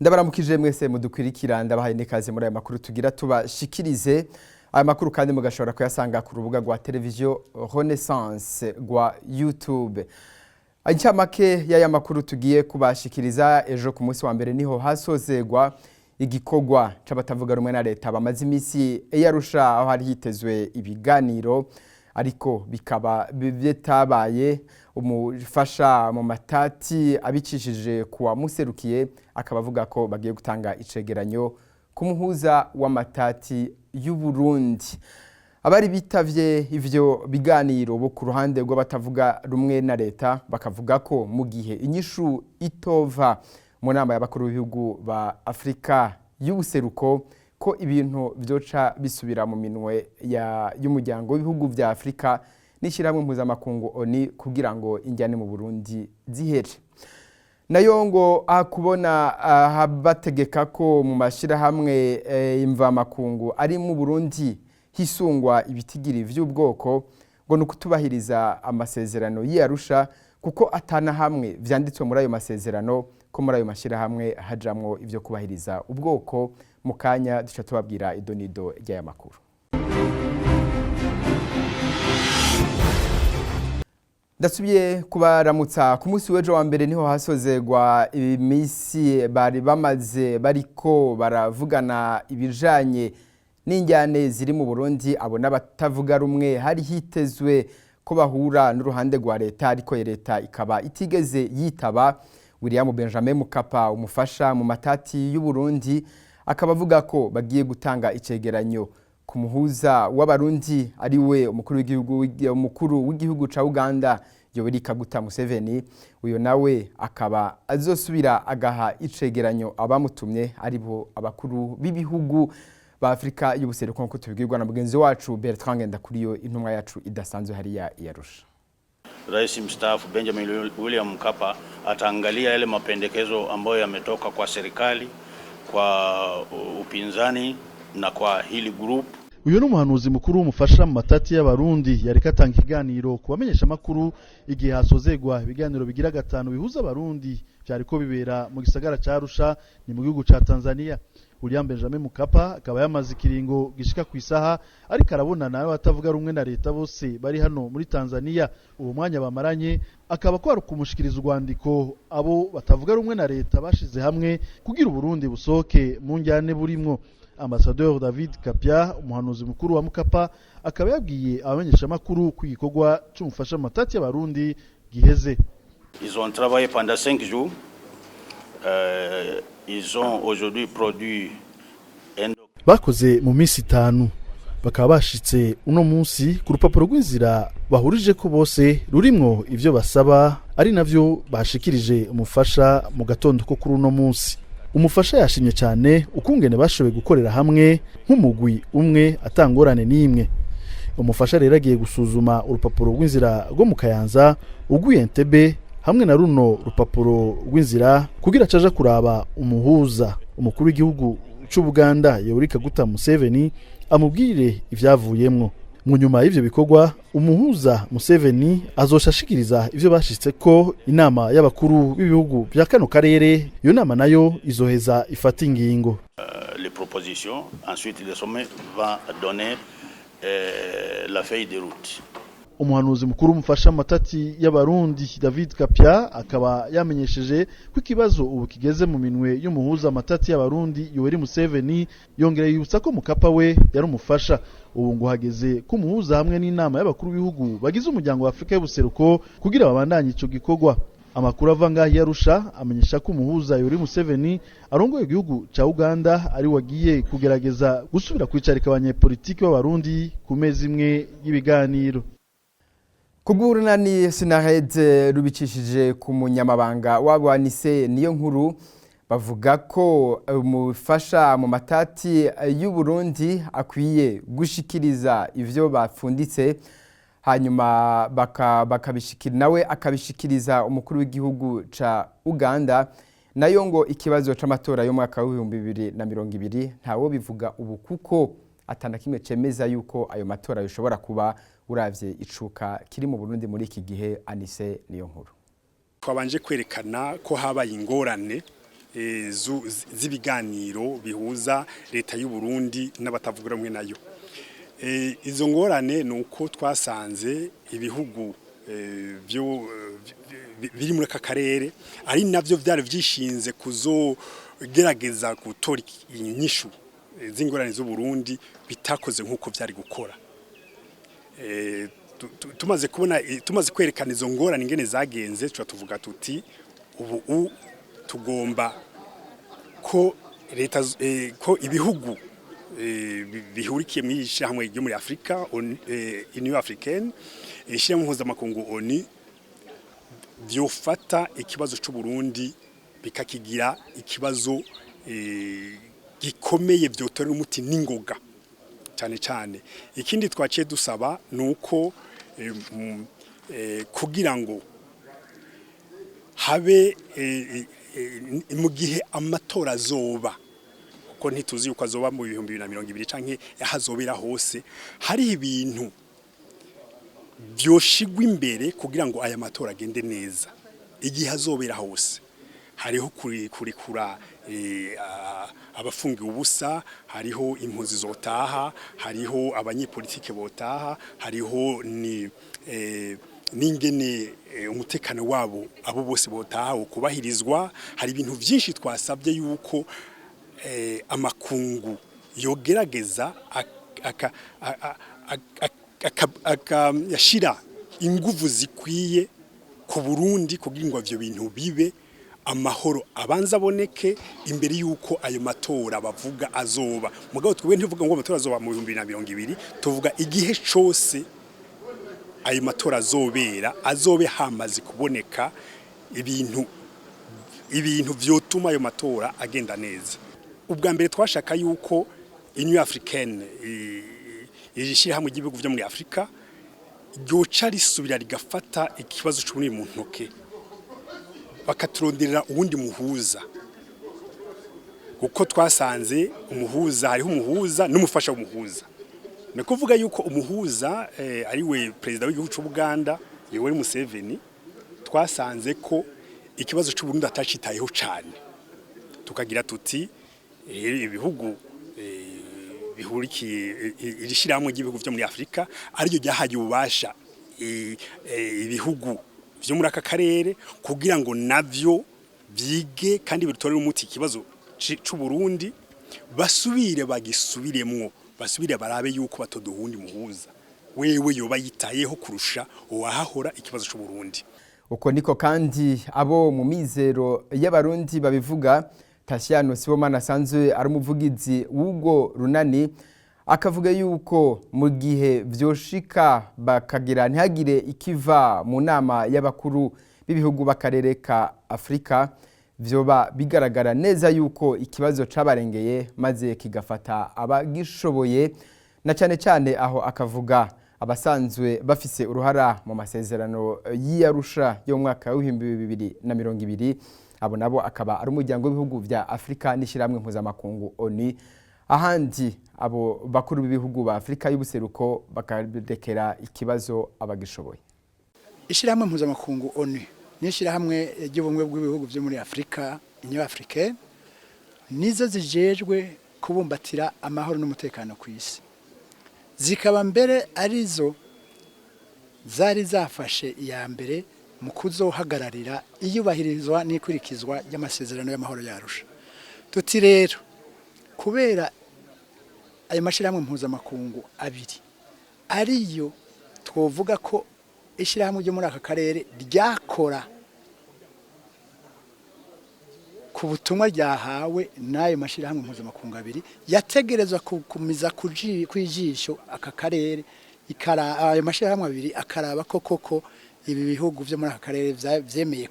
Ndabaramukije mwese mudukwirikira, ndabahaye n'ikaze muri aya makuru tugira tubashikirize. Aya makuru kandi mugashobora kuyasanga ku rubuga rwa Televiziyo Renaissance rwa YouTube. Incamake y'aya makuru tugiye kubashikiriza: ejo ku munsi wa mbere niho hasozegwa igikorwa c'abatavuga rumwe na leta bamaze imisi yarusha, aho hari hitezwe ibiganiro ariko bikaba bitabaye. Umufasha mu matati abicishije kuwa muserukiye akaba avuga ko bagiye gutanga icegeranyo ku muhuza w'amatati y'u Burundi. Abari bitavye ivyo biganiro bo ku ruhande rw'abatavuga rumwe na leta bakavuga ko mu gihe inyishu itova mu nama y'abakuru b'ibihugu ba Afrika y'ubuseruko, ko ibintu vyoca bisubira mu minwe y'umuryango w'ibihugu vya Afrika n'ishyirahamwe mpuzamakungu ONU kugira ngo injyane mu Burundi zihere. Nayo ngo kubona bategeka ko mu mashyirahamwe imvamakungu ari mu Burundi hisungwa ibitigiri vy'ubwoko, ngo ni ukutubahiriza amasezerano y'Arusha, kuko atana hamwe vyanditswe muri ayo masezerano ko muri ayo mashyirahamwe hajamwo ivyo kubahiriza ubwoko. Mu kanya duca tubabwira idonido ry'aya makuru. Ndasubiye kubaramutsa. Ku munsi w'ejo wa mbere niho hasozegwa iminsi bari bamaze bariko baravugana ibijanye n'injyane ziri mu Burundi. Abo n'abatavuga rumwe hari hitezwe ko bahura n'uruhande rwa leta, ariko leta ikaba itigeze yitaba. William Benjamin Mkapa, umufasha mu matati y'u Burundi, akaba avuga ko bagiye gutanga icegeranyo ku muhuza w'Abarundi, ari we umukuru w'igihugu ca Uganda Yoweri Kaguta Museveni. Uyo nawe akaba azosubira agaha icegeranyo abamutumye, aribo abakuru b'ibihugu ba Afrika y'ubuseruko, nkuko tubibwirwa na mugenzi wacu Bertrand Ngendakuriyo, intumwa yacu idasanzwe hariya i Arusha. Rais mstaafu Benjamin William Mkapa ataangalia yale mapendekezo ambayo yametoka kwa serikali, kwa upinzani na kwa hili group. Uyu ni umuhanuzi mukuru w'umufasha mu matati y'Abarundi, yariko atanga ikiganiro ku bamenyeshamakuru igihe hasozegwa ibiganiro bigira gatanu bihuza Abarundi, vyariko bibera mu gisagara ca Arusha, ni mu gihugu ca Tanzania. William Benjamin Mkapa akaba yamaze ikiringo gishika ku isaha ariko arabonana n'abatavuga rumwe na leta bose bari hano muri Tanzania. Uwo mwanya bamaranye akaba kwari kumushikiriza urwandiko abo batavuga rumwe na leta bashize hamwe kugira Uburundi busohoke mu njyane burimwo. Ambassadeur David Kapia, umuhanuzi mukuru wa Mkapa, akaba yabwiye abamenyeshamakuru ko igikorwa c'umufasha mu matati y'Abarundi giheze. Ils ont travaillé pendant 5 jours. Ils ont aujourd'hui produit un Bakoze mu minsi 5, bakaba bashitse uno munsi ku rupapuro rw'inzira bahurije ko bose, rurimwo ivyo basaba, ari navyo bashikirije umufasha mu gatondo ko kuri uno munsi. Umufasha yashimye cyane ukungene bashoboye gukorera hamwe nk'umugwi umwe atangorane n'imwe. Umufasha rero agiye gusuzuma urupapuro rw'inzira rwo mu Kayanza, urw'iyi Entebbe hamwe na runo rupapuro rw'inzira, kugira acaja kuraba umuhuza, umukuru w'igihugu c'Ubuganda Yoweri Kaguta Museveni, amubwire ivyavuyemwo. Mu nyuma y'ivyo bikorwa, umuhuza Museveni azosha ashikiriza ivyo bashitse ko inama y'abakuru b'ibihugu vya kano karere. Iyo nama nayo izoheza ifata ingingo. Les propositions. Ensuite, le sommet va donner la feuille de route. Umuhanuzi mukuru w'umufasha mu matati y'Abarundi David Kapia akaba yamenyesheje ko ikibazo ubu kigeze mu minwe y'umuhuza amatati y'Abarundi Yoweri Museveni. Yongera yibutsa ko Mukapa we yari umufasha, ubu ngo hageze ko umuhuza hamwe n'inama y'abakuru b'ibihugu bagize umuryango wa Afurika y'ubuseruko kugira babandanye ico gikorwa. Amakuru ava ngaho i Arusha amenyesha ko umuhuza Yoweri Museveni arongoye igihugu ca Uganda ari wagiye kugerageza gusubira kwicarika abanyepolitiki b'Abarundi ku meza imwe y'ibiganiro. Kubw'urunani Senarede rubicishije ku munyamabanga wabo Anise Niyo Nkuru, bavuga ko umufasha mu matati y'u Burundi akwiye gushikiriza ivyo bapfunditse, hanyuma bakabishikira, nawe akabishikiriza umukuru w'igihugu ca Uganda. Nayo ngo ikibazo c'amatora y'umwaka w'2020 ntawo bivuga ubu, kuko atana kimwe cemeza yuko ayo matora yoshobora kuba, uravye icuka kiri mu Burundi muri iki gihe. Anise Niyo Nkuru. Twabanje kwerekana ko habaye ingorane. z'ibiganiro bihuza leta y'u Burundi n'abatavuga rumwe nayo. Izo ngorane ni uko twasanze ibihugu byo biri muri aka karere, ari navyo vyari vyishinze kuzogerageza gutora inyishu z'ingorane z'u Burundi, bitakoze nk'uko vyari gukora. Tumaze kubona, tumaze kwerekana izo ngorane ingene zagenze, tuba tuvuga tuti ubu tugomba ko leta ko ibihugu bihurikiye mu ishyirahamwe ryo muri Afrika, Union Africaine, ishyirahamwe mpuzamakungu ONU, vyofata ikibazo c'u Burundi bikakigira ikibazo gikomeye vyotorera umuti n'ingoga cyane cyane. Ikindi twaciye dusaba ni uko kugira ngo habe mu gihe amatora azoba, kuko ntituzi yuko azoba mu 2020 canke ahazobera hose, hari ibintu vyoshigwa imbere kugira ngo aya matora agende neza igihe azobera hose. Hariho kurekura abafungiwe ubusa, hariho impunzi zotaha, hariho abanyepolitike botaha, hariho ni n'ingene umutekano wabo abo bose botaha ukubahirizwa. Hari ibintu byinshi twasabye yuko amakungu yogerageza akayashira inguvu zikwiye ku Burundi kugira ngo ivyo bintu bibe, amahoro abanza aboneke imbere yuko ayo matora bavuga azoba. Mugabo twebwe ntivuga ngo amatora azoba mu 2020, tuvuga igihe cose ayo matora azobera azobe hamaze kuboneka ibintu vyotuma ayo matora agenda neza. Ubwa mbere twashaka yuko Union Africaine, ishyirahamwe ry'ibihugu vyo muri Afrika, ryoca risubira rigafata ikibazo c'Uburundi mu ntoke, bakaturonderera uwundi muhuza, kuko twasanze umuhuza, hariho umuhuza n'umufasha w'umuhuza. Ni kuvuga yuko umuhuza ari we perezida w'igihugu cy'u Buganda, Yoweri Museveni, twasanze ko ikibazo cy'u Burundi atacitayeho cyane. Tukagira tuti ibihugu bihurikiye iri shyirahamwe ry'ibihugu byo muri Afrika, ariryo ryahaye ububasha ibihugu vyo muri aka karere kugira ngo navyo byige kandi bitorere umuti ikibazo c'u Burundi, basubire bagisubiremwo, basubire barabe yuko batoduhundi muhuza wewe yoba yitayeho kurusha uwahahora ikibazo c'u Burundi. Uko niko kandi abo mu Mizero y'Abarundi babivuga. Tasiyano Sibomana asanzwe ari umuvugizi w'ubwo runani akavuga yuko mu gihe vyoshika bakagira ntihagire ikiva mu nama y'abakuru b'ibihugu b'akarere ka Afurika, vyoba bigaragara neza yuko ikibazo cabarengeye maze kigafata abagishoboye, na cyane cyane aho akavuga abasanzwe bafise uruhara mu masezerano y'Arusha yo mu mwaka w'2020. Abo nabo akaba ari umuryango w'ibihugu vya Afurika n'ishyirahamwe mpuzamakungu ONU. Ahandi abo bakuru b'ibihugu ba Afurika y'ubuseruko bakarekera ikibazo abagishoboye. Ishyirahamwe mpuzamakungu ONU n'ishyirahamwe ry'ubumwe bw'ibihugu byo muri Afurika, Union Africaine, nizo zijejwe kubumbatira amahoro n'umutekano ku isi, zikaba mbere arizo zari zafashe iya mbere mu kuzohagararira iyubahirizwa n'ikurikizwa ry'amasezerano y'amahoro y'Arusha. Tuti rero kubera ayo mashyirahamwe mpuzamakungu abiri ariyo twovuga ko ishyirahamwe ryo muri aka karere ryakora ku butumwa ryahawe n'ayo mashyirahamwe mpuzamakungu abiri, yategerezwa kugumiza kw'ijisho aka karere, ayo mashyirahamwe abiri akaraba ko koko ibi bihugu byo muri aka karere vyemeye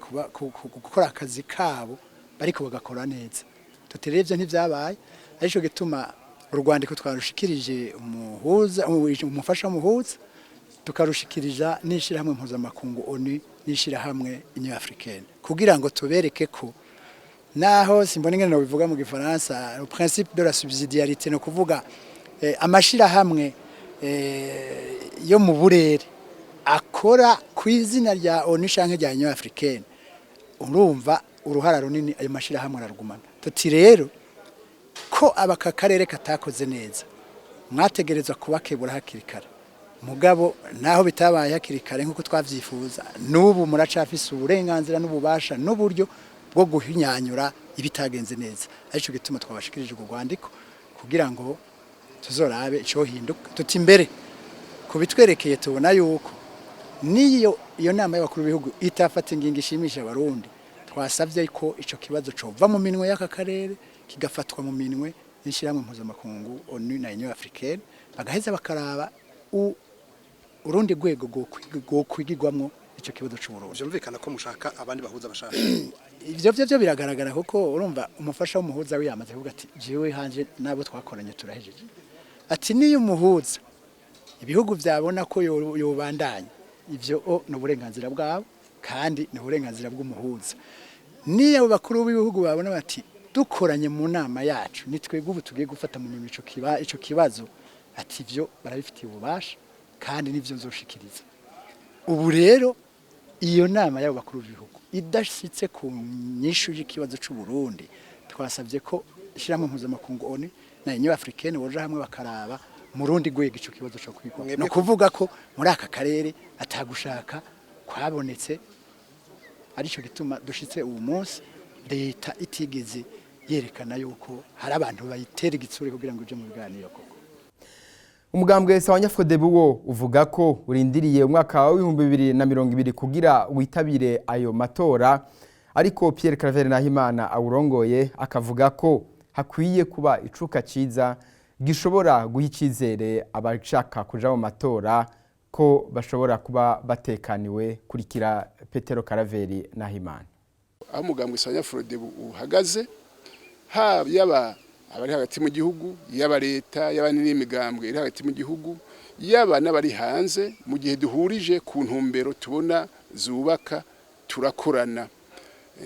gukora akazi kabo bariko bagakora neza. Tuti rero ivyo ntivyabaye, arico gituma urwandiko twarushikirije umuhuza, umufasha w'umuhuza, tukarushikiriza n'ishyirahamwe mpuzamakungu ONU n'ishyirahamwe Union Africaine, kugira ngo tubereke ko naho simbona ingene nobivuga mu gifaransa, le principe de la subsidiarité, no kuvuga amashirahamwe yo mu burere akora ku izina rya ONU canke rya Union Africaine, urumva Uruhara runini ayo mashirahamwe ararugumana. Tuti rero ko abaka karere katakoze neza, mwategerezwa kubakebura hakiri kare. Mugabo naho bitabaye hakiri kare nk'uko twavyifuza, n'ubu muracafise uburenganzira n'ububasha n'uburyo bwo guhinyanyura ibitagenze neza. Arico gituma twabashikirije urwo rwandiko kugira ngo tuzorabe icohinduka. Tuti mbere kubitwerekeye tubona yuko niyo iyo nama y'abakuru b'ibihugu itafata ingingo ishimisha Abarundi, twasavye ko ico kibazo cova mu minwe y'aka karere kigafatwa mu minwe n'ishirahamwe mpuzamakungu ONU na Union Africaine, bagaheza bakaraba urundi rwego rwokwigirwamwo ico kibazo c'Uburundi. Vyumvikana ko mushaka abandi bahuza bashaka. Ivyo vyo biragaragara, kuko urumva umufasha w'umuhuza we yamaze kuvuga ati: "Jewe hanje nabo twakoranye turahejeje." Ati niyo umuhuza ibihugu vyabona ko yobandanya, ivyo o ni uburenganzira bwabo kandi ni uburenganzira bw'umuhuza. Niyo abo bakuru b'ibihugu babona bati: "Dukoranye mu nama yacu, ni twebwe ubu tugiye gufata mu minwe ico kibazo," ati ivyo barabifitiye ububasha kandi nivyo nzoshikiriza. Ubu rero iyo nama y'abo bakuru b'ibihugu idashitse ku nyishu y'ikibazo c'u Burundi, twasabye ko ishyirahamwe mpuzamakungu ONU na Union Africaine boja hamwe bakaraba mu rundi rwego ico kibazo co kwigwa. Mwebwe No kuvuga ko muri aka karere atagushaka kwabonetse, arico gituma dushitse ubu munsi leta itigeze yerekana yuko hari abantu bayitera igitsure kugira ngo ije mu biganiro koko. Umugambwe Sawa Frodebu wo uvuga ko urindiriye umwaka wa 2020 kugira witabire ayo matora, ariko Pierre Claver Nahimana awurongoye akavuga ko hakwiye kuba icuka ciza gishobora guha icizere abashaka kuja mu matora ko bashobora kuba batekaniwe. Kurikira Petero Karaveri Nahimana. Aho umugambwe Sawa Frodebu uhagaze, haba yaba abari hagati mu gihugu, yaba leta, yaba n'imigambwe iri hagati mu gihugu, yaba n'abari hanze, mu gihe duhurije ku ntumbero tubona zubaka, turakorana.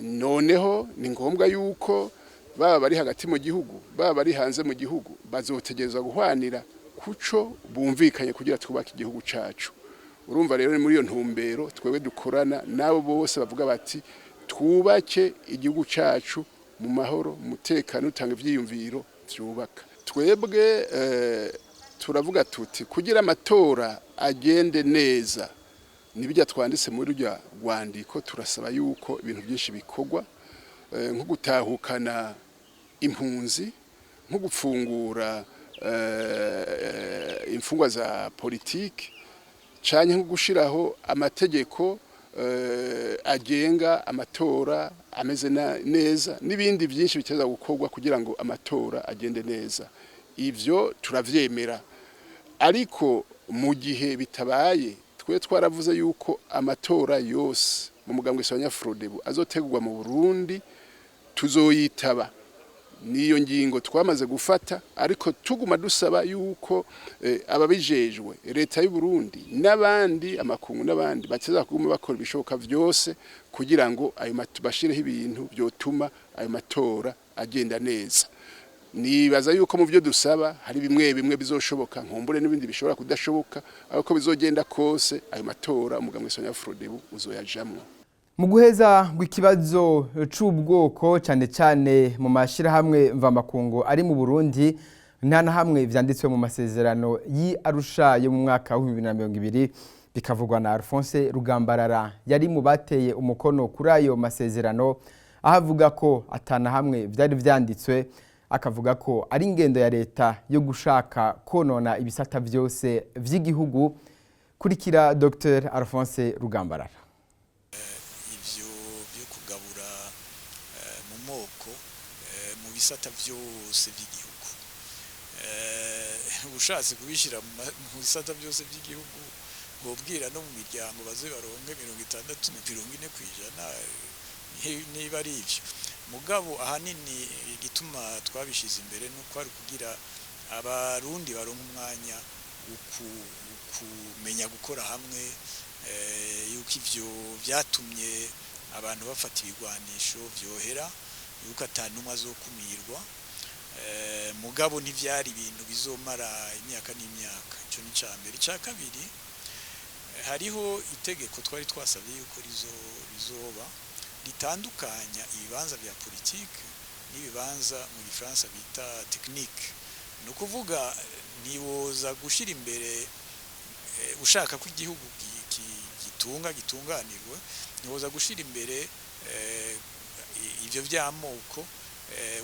Noneho ni ngombwa yuko baba bari hagati mu gihugu, baba bari hanze mu gihugu, bazotegerezwa guhwanira kuco bumvikanye kugira twubake igihugu cacu. Urumva rero, ni muri iyo ntumbero twebwe dukorana n'abo bose bavuga bati: "Twubake igihugu cacu mu mahoro, mu mutekano, utanga ivyiyumviro vyubaka." Twebwe turavuga tuti kugira amatora agende neza, nibijya twanditse muri rya rwandiko, turasaba yuko ibintu byinshi bikorwa, nko gutahukana impunzi, nko gupfungura imfungwa za politiki, canke nko gushiraho amategeko agenga amatora ameze neza, n'ibindi byinshi biteza gukorwa kugira ngo amatora agende neza. Ivyo turavyemera, ariko mu gihe bitabaye, twe twaravuze yuko amatora yose mu mugambwe Frodebu azotegurwa mu Burundi tuzoyitaba. Niyo ngingo twamaze gufata, ariko tuguma dusaba yuko ababijejwe, leta y'u Burundi n'abandi, amakungu n'abandi, bateza kuguma bakora ibishoboka vyose kugira ngo ayo bashireho ibintu byotuma ayo matora agenda neza. Nibaza yuko mu byo dusaba hari bimwe bimwe bizoshoboka, nkumbure n'ibindi bishobora kudashoboka, ariko bizogenda kose ayo matora umugambwe Frodebu uzoyajamwo. Mu guheza ngo ikibazo c'ubwoko, cyane cyane mu mashyirahamwe mvamakungu ari mu Burundi, nta na hamwe vyanditswe mu masezerano y'i Arusha yo mu mwaka wa 2020. Bikavugwa na Alphonse Rugambarara yari mu bateye umukono kuri ayo masezerano, aho avuga ko atana hamwe vyari vyanditswe, akavuga ko ari ingendo ya leta yo gushaka konona ibisata vyose vy'igihugu. Kurikira Dr Alphonse Rugambarara. Ivyo byo kugabura mu moko, mu bisata byose by'igihugu, ushatse kubishyira mu bisata byose by'igihugu, wobwira no mu miryango baze baronke 60 na 40%, niba ari ivyo. Mugabo ahanini igituma twabishize imbere nuko ari kugira Abarundi baronke umwanya wo kumenya gukora hamwe, yuko ivyo vyatumye abantu bafata ibigwanisho vyohera, yuko atanumwe azokumirwa. Mugabo ntivyari ibintu bizomara imyaka n'imyaka. Ico ni ica mbere. Ica kabiri, hariho itegeko twari twasabye yuko rizoba. Ritandukanya ibibanza bya politike n'ibibanza mu Gifaransa bita technique. Ni ukuvuga ntiwoza gushyira imbere, ushaka ko igihugu gitunga, gitunganirwe, ntiwoza gushyira imbere ibyo by'amoko.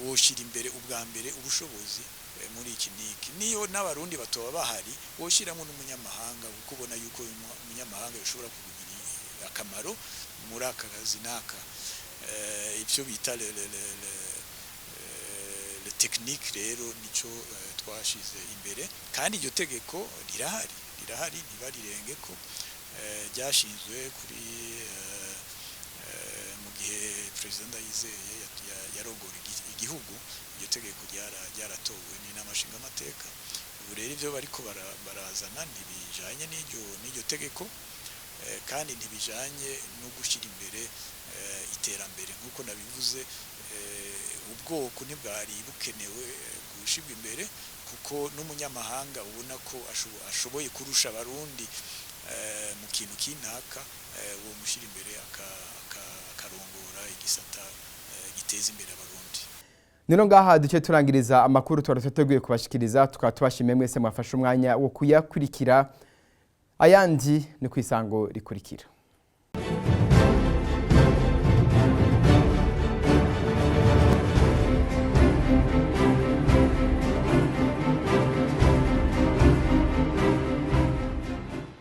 Woshyira imbere ubwa mbere ubushobozi muri iki n'iki. Niyo n'Abarundi batoba bahari, woshyiramo n'umunyamahanga, kuko ubona yuko uyu munyamahanga bishobora kukugira akamaro muri aka kazi n'aka. Ibyo bita le technique rero nico twashize imbere. Kandi iryo tegeko rirahari, rirahari, ntibarirenge ko ryashinzwe kuri mu gihe Perezida Ndayizeye yarongora igihugu. Iryo tegeko ryaratowe n'Inama Nshingamateka. Ubu rero ibyo bariko barazana ntibijanye n'iryo tegeko, kandi ntibijanye no gushyira imbere iterambere. Nk'uko nabivuze, ubwoko ntibwari bukenewe gushyirwa imbere, kuko n'umunyamahanga ubona ko ashoboye kurusha Abarundi mu kintu kinaka, uwo mushyira imbere akarongora igisata giteza imbere Abarundi. Nino ngaha duce turangiriza amakuru twari tuteguye kubashikiriza. Tukaba tubashimiye mwese mwafashe umwanya wo kuyakurikira. Ayandi ni ku isango rikurikira.